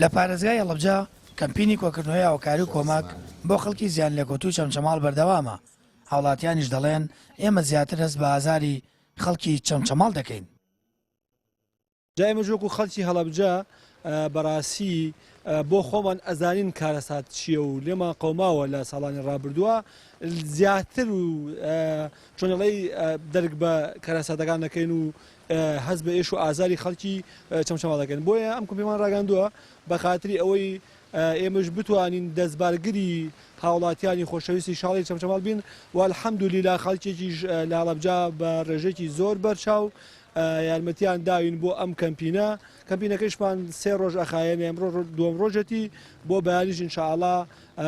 لە پارێزگای هەڵەبجە کەمپینی کۆکردنەوەی هاوکاری و کۆمەک بۆ خەڵکی زیانلێکەوتووی چەمچەماڵ بەردەوامە، هاوڵاتیانیش دەڵێن، ئێمە زیاتر هەست بە ئازاری خەڵکی چەمچەماڵ دەکەین. جا ئێمەش وەکو خەڵکی هەڵەبجە بەڕاستی بۆ خۆمان ئەزانین کارەسات چییە و لێمان قەوماوە لە ساڵانی ڕابردووە زیاتر و چۆنەڵی دەرک بە کارەساتەکان دەکەین و هەست بە ئێش و ئازاری خەڵکی چەمچەماڵ دەکەن بۆیە ئەم کۆمپیمان ڕاگەاندووە بە خاتری ئەوەی ئێمەش بتوانین دەستبارگری هاوڵاتیانی خۆشەویستی شاڵی چەمچەماڵ بین و الحەمدولیلا خەڵکێکیش لە هەڵەبجە بە ڕێژەیەکی زۆر بەرچاو یارمەتیان داوین بۆ ئەم کەمپینە، کەمپینەکەیشمان سێ ڕۆژ ئەخایەنێ، ئەمڕۆ دووەم ڕۆژێتی، بۆ بەیانیش ان شاء اللە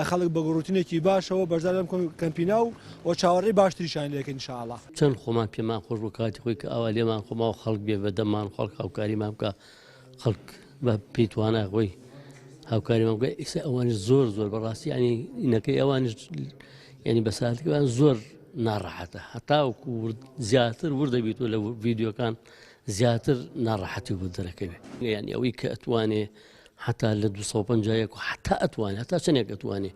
خەڵک بە گوڕوتینێکی باشەوە بەشدار لەم کەمپینە و و چاوەڕێی باشتریشیان لێ ئەکەین ان شاء اللە. چەند خۆمان پێمان خۆش بوو کاتی خۆی کە ئاوا لێمان خۆما و خەڵک بێ بە دەممان خەڵک هاوکاریمان بکا خەڵک بە پێی توانای خۆی هاوکاریمان بکە ئیستا ئەوانیش زۆر زۆر بەڕاستی ینی ئینەکەی ئەوانیش ینی بەساتەکەیان زۆر ناڕەحەتە هەتاوەکو ورد زیاتر ورد دەبیتەوە لە ڤیدیۆکان زیاتر ناڕەحەتی بۆ دەرەکەوێت یعنی ئەوەی کە ئەتوانێ حتا لە 251 و حتا ئەتوانێت هەتا چەندێک ئەتوانێ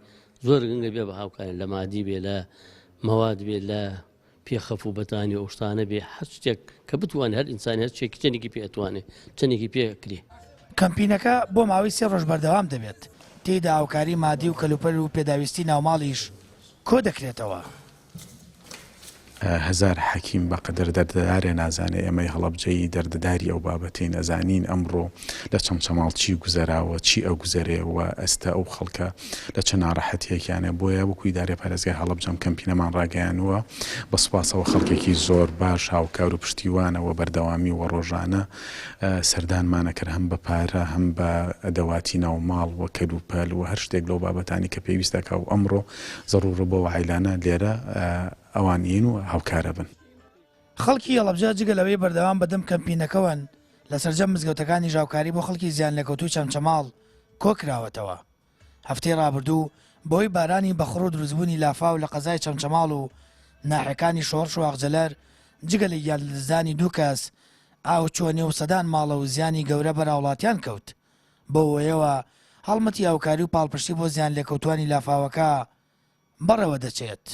زۆر گرنگە بێ بە هاوکاری لە مادی بێ لە مەواد بێ لە پێخەف و بەتانی و شتانە بێ هەر شتێک کە بتوانێت هەر ئینسانی هەر چێکی چەندێکی پێ ئەتوانێ چەندێکی پێ کرێ. کەمپینەکە بۆ ماوەی سێ ڕۆژ بەردەوام دەبێت، تێیدا هاوکاری مادی و کەلوپەل و پێداویستی ناوماڵیش کۆدەکرێتەوە. هەزار حەکیم بە قەدەر دەردەدارێ نازانێ ئێمەی هەڵەبجەیی دەردەداری ئەو بابەتەین ئەزانین ئەمڕۆ لە چەمچەماڵ چی گوزەراوە چی ئەگوزەرێ و ئەستە ئەو خەڵکە لە چ ناڕەحەتیەکیانە بۆیە وەکو ئیدارەی پارێزگای هەڵەبجە ئەم کەمپینەمان ڕاگەیانووە بە سوپاسەوە خەڵکێکی زۆر باش هاوکار و پشتیوانە وە بەردەوامی وە ڕۆژانە سەردانمان ئەکرد هەم بە پارە هەم بە ئەدەواتی ناو ماڵ و کەلوپەل و هەر شتێک لەو بابەتانی کە پێویست دەکا و ئەمڕۆ زەڕوڕە بۆ عایلانە لێرە ئەوان ین و هاوکارە بن. خەڵکی هەڵەبجە جگە لەوەی بەردەوام بەدەم کەمپینەکەوەن، لە سەرجەم مزگەوتەکانیش هاوکاری بۆ خەڵکی زیانلێکەوتووی چەمچەماڵ کۆکراوەتەوە. هەفتەی رابردوو بەهۆی بارانی بەخوڕ و دروستبوونی لافاو لە قەزای چەمچەماڵ و ناحیەکانی شۆڕش و ئاغجەلەر جگە لە گیانلەدەستدانی دوو کەس، ئاو چووە نێو سەدان ماڵە و زیانی گەورە بەر هاوڵاتیان کەوت. بەو هۆیەوە هەڵمەتی هاوکاری و پاڵپشتی بۆ زیانلێکەوتووانی لافاوەکە بەڕێوەدەچێت.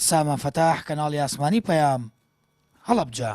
سامان فەتاح، کەناڵی ئاسمانی پەیام، هەڵەبجە.